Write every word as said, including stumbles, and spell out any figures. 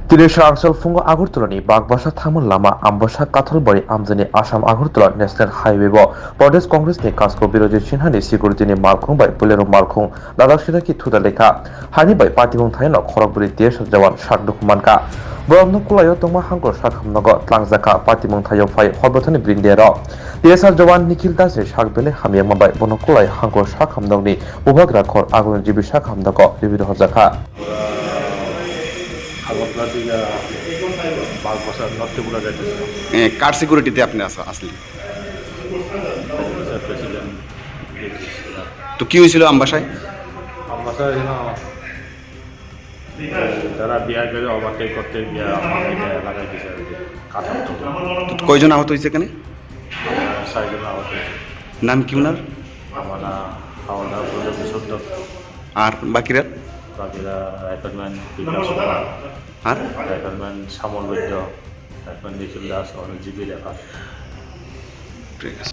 Tini srangsal phungo Agartala ni Bagbasa thangma lama Ambasa Kathalbari amjani Assam Agartala National Highway o Pradesh Congress ni Kasko Birojit Sinha ni security ni malkhung bai Bolero malkhung dadak sida ki thuda lekha. Hani bai patimung thaino khorokbri T S R jawan sak dukhu mankha. Borokno kulaio tongma hangkor sak hamnogo tlangjakha patimung thaio phai horbothani brindero. T S R jawan Nikhil Das ni sak belai hamyakma bai bono kulai hangkor sak hamnokni bubagra khor agulni jibi sak hamnogo ribi rohorjakha. Agartala থেকে বাগবাসা নর্থ ত্রিপুরা যাইতেছিলাম। এ, কার সিকিউরিটিতে আপনি আসা-, আসলেন? Sir, president দেখেছিলাম। তো কি হয়েছিল আমবাসায়? আমবাসায় যেন তারা বিয়ার গাড়ি ওভারটেক করতে গিয়ে আমাকে এটা লাগাই দিয়েছে আর কি। কাটা তো। তো কয়জন আহত হয়েছে এখানে? চারজন আহত হয়েছে। নাম কি ওনার? আমার নাম হাওলদার প্রদীপ সর্দার। আর বাকিরা? বাকিরা রাইফেলম্যান বিকাশ কুমার। আর? রাইফেলম্যান শ্যামল বৈদ্য, রাইফেলম্যান নিখিল দাস, অনিল জিবি লেখা। ঠিক আছে।